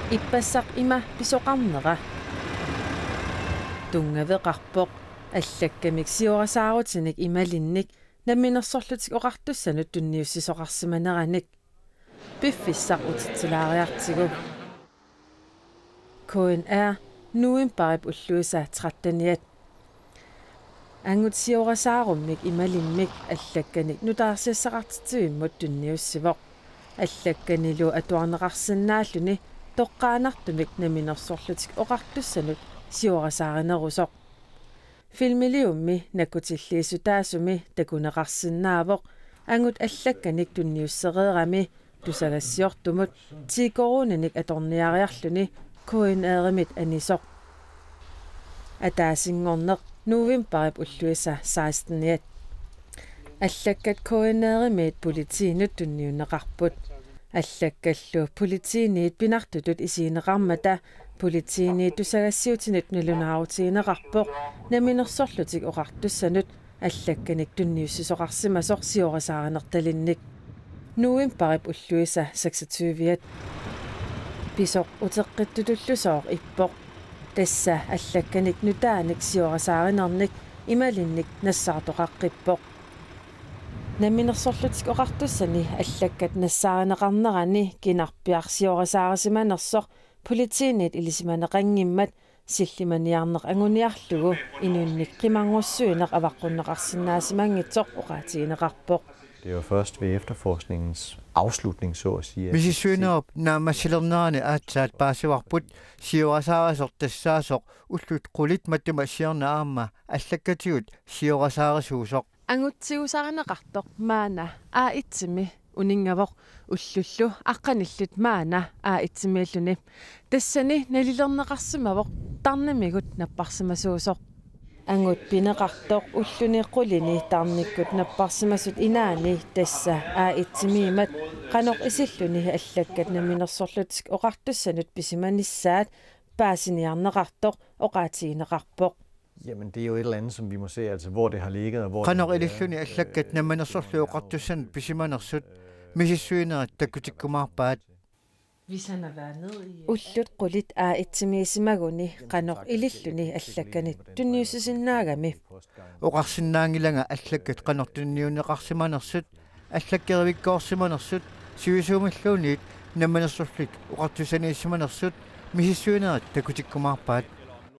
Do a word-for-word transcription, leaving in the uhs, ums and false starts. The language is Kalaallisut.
Ippassaq ima pisoqarnera tunngaveqarpoq allakkamik siorasaarutinik imalinnik Namminersorlutik Oqartussanut tunniussisoqarsimaneranik. Piffissaq utitsilaariartigu. K N R, novembarip ulluisa tretteniat. Angut siorasaarummik imalummik allakkanik nutaarsiassaqartitsivimmut tunniussivoq. Allakkanilu atuarneqarsinnaalluni toqqaannartumik Namminersorlutik Oqartussanut siorasaarinerusoq. Filmiliummi nakkutilliissutaasumi takuneqarsinnaavoq angut allakkanik tunniussereerami tusagassiortumut ti koruuninik atorniariarluni K N R-imit anisoq. Ataasinngorneq novembarip ulluisa seksteniat. Allakkat K N R-imiit politiinut tunniunneqarput. Allakkallu politiiniit pinartutut isigineqarmata politiiniit tusagassiutinut nalunaarutigineqarpoq Namminersorlutik Oqartussanut allakkanik tunniussisoqarsimasoq siorasaarinertalinnik. Novembarip ulluisa seksogtyviat. Pisoq uteqqittutullusooq ippoq. Tassa allakkanik nutaanik siorasaarinernik imaluunniit nassaartoqaqqippoq. Namminersorlutik Oqartussani allakkat nassaarineqarnerani kinarpiaq siorasaarisimanersoq politiiniit ilisimaneqanngimmat sillimaniarneq anguniarlugu inunnik qimarngussuineq avaqqunneqarsinnaasimanngitsoq oqaatigineqarpoq. Det er jo først ved efterforskningens afslutning, så at sige, at vi kan se... Misissuinerup naammassilernerani aatsaat paasivarput siorasaarisoq tassaasoq ullut qulit matuma siorna aamma allakkatigut siorasaarisuusoq. Angut tigusarineqartoq maanna A et-imi uninngavoq, ullullu aqqanillit maanna A et-imiilluni. Tassani nalilerneqarsimavoq tarnimigut napparsimasuusoq. Angut pineqartoq ulluni qulini tarnikkut napparsimasut inaanni tassa A et-imiimmat qanoq isilluni allakkat Namminersorlutik Oqartussanut pisimanissaat paasiniarneqartoq oqaatigineqarpoq. Jamen, det er jo et eller andet, som vi må se, altså hvor det har ligget, og hvor det har Qanoq været. Ililluni allakkat Namminersorlutik Oqartussanut pisimanersut misissuinerit takutikkumaarpaat. Ullut qulit A et-imiisimaguni qanoq ililluni allakkanik tunniussisinnaagami. Oqarsinnaanngilanga allakkat qanoq tunniunneqarsimanersut, allakkerivikkoorsimanersut, sivisuumilluunniit Namminersorlutik Oqartussaniissimanersut misissuinerit takutikkumaarpaat.